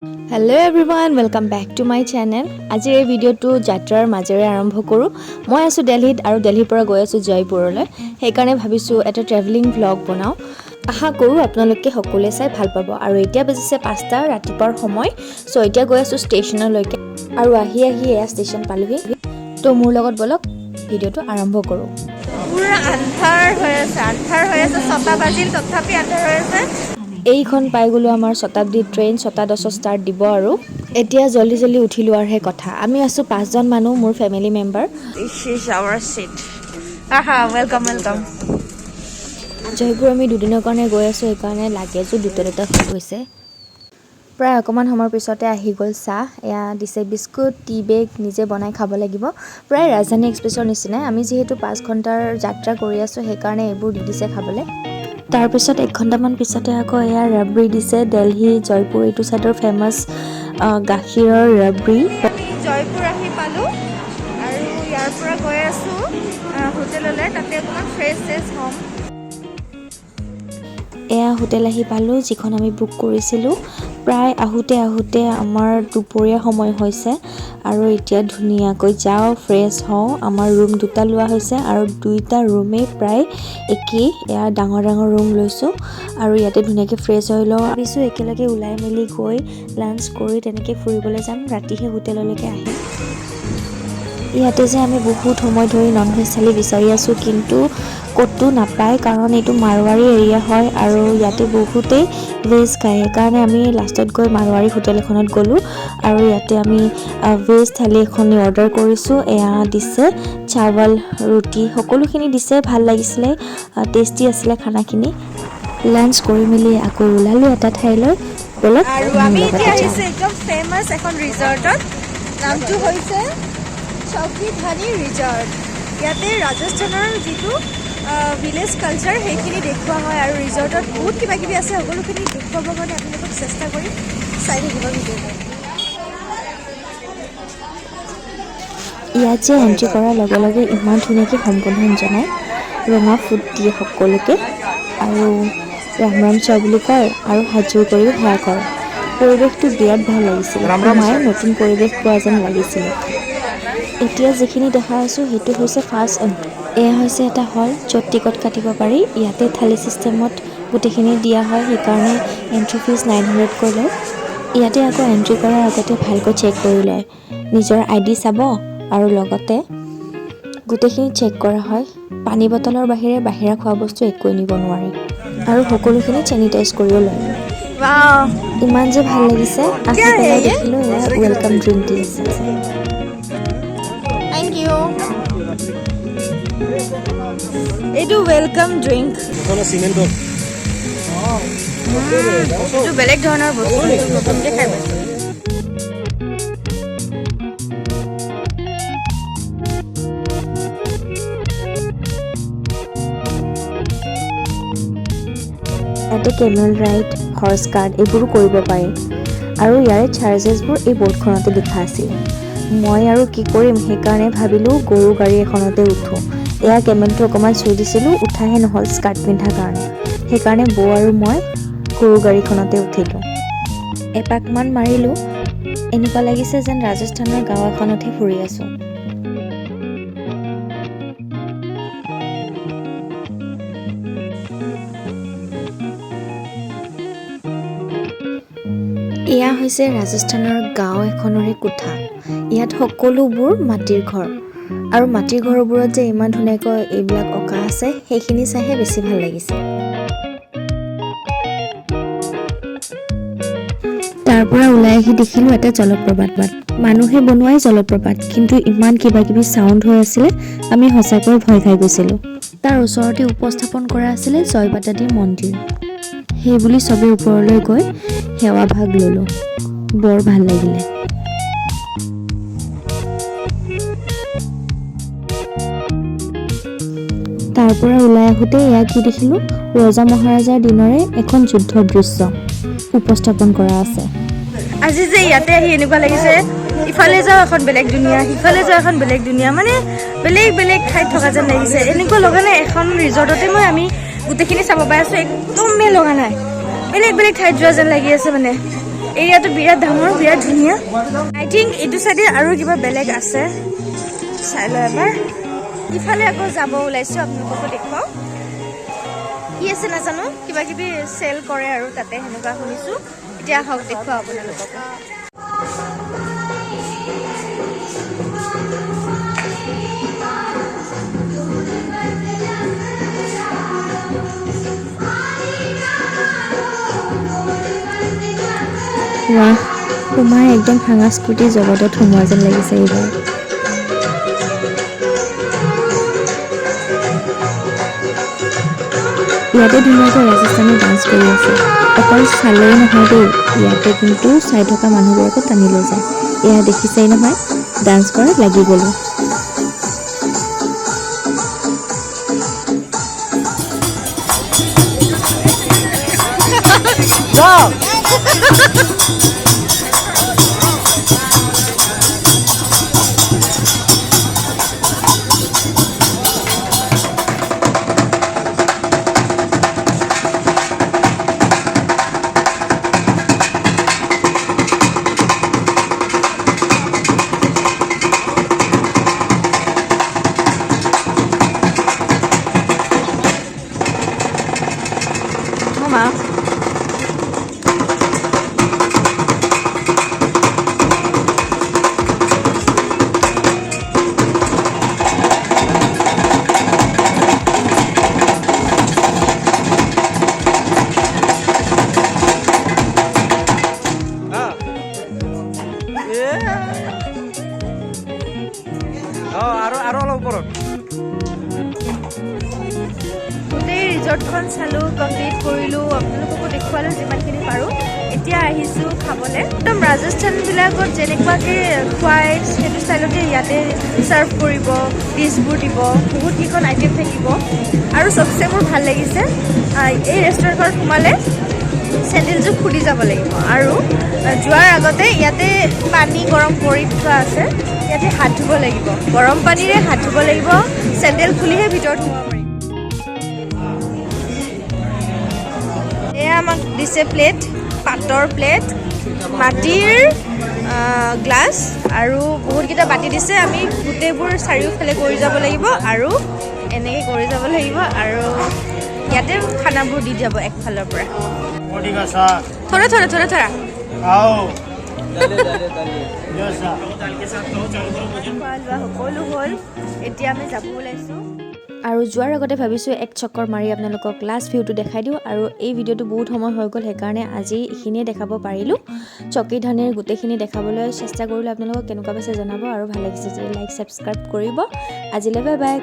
Hello everyone, welcome back to my channel. আজিৰ এই ভিডিঅ'টো যাত্ৰাৰ মাজেৰে আৰম্ভ কৰোঁ। মই আছোঁ দেলহিত আৰু দেলহিৰ পৰা গৈ আছোঁ জয়পুৰলৈ। সেইকাৰণে ভাবিছোঁ এটা ট্ৰেভেলিং ভ্লগ বনাওঁ। আশা কৰোঁ আপোনালোকে সকলোৱে চাই ভাল পাব। আৰু এতিয়া বাজিছে 5টা, ৰাতিপুৱাৰ সময়। চ' এতিয়া গৈ আছোঁ ষ্টেচনলৈকে আৰু আহি আহি এয়া ষ্টেচন পালোহি। তো মোৰ লগত ব'লক, ভিডিঅ'টো আৰম্ভ কৰোঁ। পুৰা আন্ধাৰ হৈ আছে, আন্ধাৰ হৈ আছে। 6টা বাজিল, তথাপি আন্ধাৰ হৈ আছে। এইখন পাই গ'লোঁ আমাৰ শতাব্দী ট্ৰেইন। 6টা 10ত ষ্টাৰ্ট দিব আৰু এতিয়া জল্দি জল্দি উঠি লোৱাৰহে কথা। আমি আছোঁ পাঁচজন মানুহ, মোৰ family member. This is our seat. আহা, welcome, welcome. Jaipur আমি দুদিনৰ কাৰণে গৈ আছোঁ, সেইকাৰণে লাগেজো দুটা দুটা হৈ গৈছে। প্ৰায় অকণমান সময়ৰ পিছতে আহি গ'ল চাহ। এয়া দিছে বিস্কুট, টি বেগ, নিজে বনাই খাব লাগিব। প্ৰায় ৰাজধানী এক্সপ্ৰেছৰ নিচিনাই। আমি যিহেতু 5 ঘণ্টাৰ যাত্ৰা কৰি আছোঁ, সেইকাৰণে এইবোৰ দি দিছে খাবলৈ। তাৰপিছত এক ঘণ্টামান পিছতে আকৌ এয়া ৰাবৰি দিছে। দেলহি, জয়পুৰ এইটো ছাইডৰ ফেমাছ গাখীৰৰ ৰাবৰি। আমি জয়পুৰ আহি পালোঁ আৰু ইয়াৰ পৰা গৈ আছোঁ হোটেললৈ। তাতে অকণমান ফ্ৰেছ চেছ হ'ম। এয়া হোটেল আহি পালোঁ, যিখন আমি বুক কৰিছিলোঁ। প্ৰায় আহোঁতে আহোঁতে আমাৰ দুপৰীয়া সময় হৈছে আৰু এতিয়া ধুনীয়াকৈ যাওঁ, ফ্ৰেছ হওঁ। আমাৰ ৰুম দুটা লোৱা হৈছে আৰু দুইটা ৰুমেই প্ৰায় একেই। এয়া ডাঙৰ ডাঙৰ ৰুম লৈছোঁ আৰু ইয়াতে ধুনীয়াকৈ ফ্ৰেছ হৈ লওঁ। ভাবিছোঁ একেলগে ওলাই মেলি গৈ লাঞ্চ কৰি তেনেকৈ ফুৰিবলৈ যাম, ৰাতিহে হোটেললৈকে আহিম। ইয়াতে যে আমি বহুত সময় ধৰি নন ভেজ থালি বিচাৰি আছোঁ, কিন্তু ক'তো নাপায়, কাৰণ এইটো মাৰোৱাৰী এৰিয়া হয় আৰু ইয়াতে বহুতেই ভেজ খায়। সেইকাৰণে আমি লাষ্টত গৈ মাৰোৱাৰী হোটেল এখনত গ'লোঁ আৰু ইয়াতে আমি ভেজ থালি এখন অৰ্ডাৰ কৰিছোঁ। এয়া দিছে চাৱল, ৰুটি, সকলোখিনি দিছে। ভাল লাগিছিলে, টেষ্টি আছিলে খানাখিনি। লাঞ্চ কৰি মেলি আকৌ ওলালোঁ এটা ঠাইলৈ। ব'লক, আৰু মোৰ আমি লগতে এতিয়া যাওঁ। আহিছোঁ একদম ফেমাছ এখন ৰিজৰ্টত। নামটো হৈছে চৌকি ধানী ৰিজৰ্ট। ইয়াতে ৰাজস্থানৰ যিটো ভিলেজ কালচাৰ, সেইখিনি দেখুওৱা হয় আৰু ৰিজৰ্টত বহুত কিবা কিবি আছে। সকলোখিনি দেখুৱাবৰ কাৰণে আপোনালোকক চেষ্টা কৰিম। চাই থাকিব ভিডিঅ'টো। ইয়াত যে এণ্ট্ৰি কৰাৰ লগে লগে ইমান ধুনীয়াকৈ সম্বোধন জনায়, ৰঙা ফুট দিয়ে সকলোকে আৰু ৰাম ৰাম চোৱা বুলি কয় আৰু হাতযোৰ কৰিও সেৱা কৰে। পৰিৱেশটো বিৰাট ভাল লাগিছিলে। সোমাই নতুন পৰিৱেশ পোৱা যেন লাগিছিলে। এতিয়া যিখিনি দেখাই আছোঁ, সেইটো হৈছে ফাৰ্ষ্ট এণ্ট্ৰি। এয়া হৈছে এটা হল, য'ত টিকট কাটিব পাৰি। ইয়াতে থালি ছিষ্টেমত গোটেইখিনি দিয়া হয়, সেইকাৰণে এণ্ট্ৰি ফিজ 900কৈ লয়। ইয়াতে আকৌ এণ্ট্ৰি কৰাৰ আগতে ভালকৈ চেক কৰি লয়। নিজৰ আই ডি চাব আৰু লগতে গোটেইখিনি চেক কৰা হয়। পানী বটলৰ বাহিৰে বাহিৰা খোৱা বস্তু একোৱেই নিব নোৱাৰি আৰু সকলোখিনি চেনিটাইজ কৰিও লয়। ইমান যে ভাল লাগিছে, আহি পেলাই দেখিলোঁ এয়া welcome drink দি আছে। Thank you. এইটো welcome drink. চিমেণ্টৰ। এইটো বেলেগ ধৰণৰ বস্তু, এইটো নতুনকৈ খাই পাইছোঁ। ইয়াতে কেমেল ৰাইড, হৰ্চ কাৰ্ট এইবোৰো কৰিব পাৰি আৰু ইয়াৰে চাৰ্জেছবোৰ এই বৰ্ডখনতে লিখা আছিলে। মই আৰু কি কৰিম, সেইকাৰণে ভাবিলোঁ গৰু গাড়ী এখনতে উঠোঁ। এয়া কেমেলটো অকণমান চুই দিছিলোঁ, উঠাহে নহ'ল স্কাৰ্ট পিন্ধাৰ কাৰণে। সেইকাৰণে বৌ আৰু মই গৰু গাড়ীখনতে উঠিলোঁ। এপাকমান মাৰিলোঁ। এনেকুৱা লাগিছে যেন ৰাজস্থানৰ গাঁও এখনতহে ফুৰি আছোঁ। এয়া হৈছে ৰাজস্থানৰ গাঁও এখনৰে কোঠা। ইয়াত সকলোবোৰ মাটিৰ ঘৰ আৰু মাটিৰ ঘৰবোৰত যে ইমান ধুনীয়াকৈ এইবিলাক অঁকা আছে, সেইখিনি চাইহে বেছি ভাল লাগিছে। তাৰ পৰা ওলাই আহি দেখিলোঁ এটা জলপ্ৰপাত। মানুহে বনোৱাই জলপ্ৰপাত, কিন্তু ইমান কিবা কিবি চাউণ্ড হৈ আছিলে, আমি সঁচাকৈ ভয় খাই গৈছিলোঁ। তাৰ ওচৰতে উপস্থাপন কৰা আছিলে জয় মাতাদীৰ মন্দিৰ। সেই বুলি চবেই ওপৰলৈ গৈ সেৱা ভাগ ল'লোঁ। বৰ ভাল লাগিলে। তাৰ পৰা ওলাই আহোঁতে এয়া কি দেখিলোঁ, ৰজা মহাৰাজাৰ দিনৰে এখন যুদ্ধৰ দৃশ্য উপস্থাপন কৰা আছে। আজি যে ইয়াতে আহি এনেকুৱা লাগিছে, ইফালে যাওঁ এখন বেলেগ দুনিয়া, সিফালে যাওঁ এখন বেলেগ দুনিয়া, মানে বেলেগ বেলেগ ঠাইত থকা যেন লাগিছে। এনেকুৱা লগা নাই এখন ৰিজৰ্টতে আমি গোটেইখিনি চাব পাই আছোঁ। একদমেই লগা নাই, বেলেগ বেলেগ ঠাইত যোৱা যেন লাগি আছে মানে। এৰিয়াটো বিৰাট ডাঙৰ, বিৰাট ধুনীয়া। আই থিংক এইটো চাইডে আৰু কিবা বেলেগ আছে, চাই লওঁ এবাৰ। ইফালে আকৌ যাব ওলাইছোঁ, আপোনালোককো দেখুৱাওঁ কি আছে নাজানো। কিবা কিবি চেল কৰে আৰু তাতে, সেনেকুৱা শুনিছোঁ। এতিয়া আহক, দেখুৱাওঁ আপোনালোকক। ৱাহ, সোমাই একদম সাংস্কৃতিক জগতত সোমোৱা যেন লাগিছে এইবাৰ। ইয়াতে ধুনীয়াকৈ ৰাজস্থানী ডান্স কৰি আছে। অকল চালেই নহয় দেই, ইয়াতে কিন্তু চাই থকা মানুহবিলাকো টানি লৈ যায়। এয়া দেখিছেই নহয়, ডান্স কৰাত লাগি গ'লোঁ। মা। অঁ, আৰু অলপ ওপৰত। গোটেই ৰিজৰ্টখন চালোঁ, কমপ্লিট কৰিলোঁ, আপোনালোককো দেখুৱালোঁ যিমানখিনি পাৰোঁ। এতিয়া আহিছোঁ খাবলৈ। একদম ৰাজস্থানবিলাকত যেনেকুৱাকৈ খুৱাই, সেইটো ষ্টাইলতে ইয়াতে ছাৰ্ভ কৰিব, ডিছবোৰ দিব, বহুত কেইখন আইটেম থাকিব। আৰু চবচে মোৰ ভাল লাগিছে, এই ৰেষ্টুৰেণ্টখনত সোমালে চেণ্ডেলযোৰ খুলি যাব লাগিব আৰু যোৱাৰ আগতে ইয়াতে পানী গৰম কৰি থোৱা আছে, ইয়াতে হাত ধুব লাগিব, গৰম পানীৰে হাত ধুব লাগিব, চেণ্ডেল খুলিহে ভিতৰত সোমাব পাৰিব। এয়া আমাক দিছে প্লেট, পাতৰ প্লেট, মাটিৰ গ্লাছ আৰু বহুতকেইটা বাতি দিছে। আমি গোটেইবোৰ চাৰিওফালে কৰি যাব লাগিব আৰু এনেকৈ কৰি যাব লাগিব আৰু ইয়াতে খানাবোৰ দি যাব একফালৰ পৰা। कोटी का साग। थोड़ा थोड़ा, थोड़ा थोड़ा। खाओ जो साग। খোৱা লোৱা সকলো হ'ল, এতিয়া আমি যাব ওলাইছোঁ। আৰু যোৱাৰ আগতে ভাবিছোঁ এক চক্কৰ মাৰি আপোনালোকক লাষ্ট ভিউটো দেখাই দিওঁ। আৰু এই ভিডিঅ'টো বহুত সময় হৈ গ'ল, সেইকাৰণে আজি এইখিনিয়ে দেখাব পাৰিলোঁ। চকীধানীৰ গোটেইখিনি দেখাবলৈ চেষ্টা কৰিলোঁ। আপোনালোকক কেনেকুৱা পাইছে জনাব আৰু ভাল লাগিছে যদি লাইক, ছাবস্ক্ৰাইব কৰিব। আজিলৈ বাই বাই।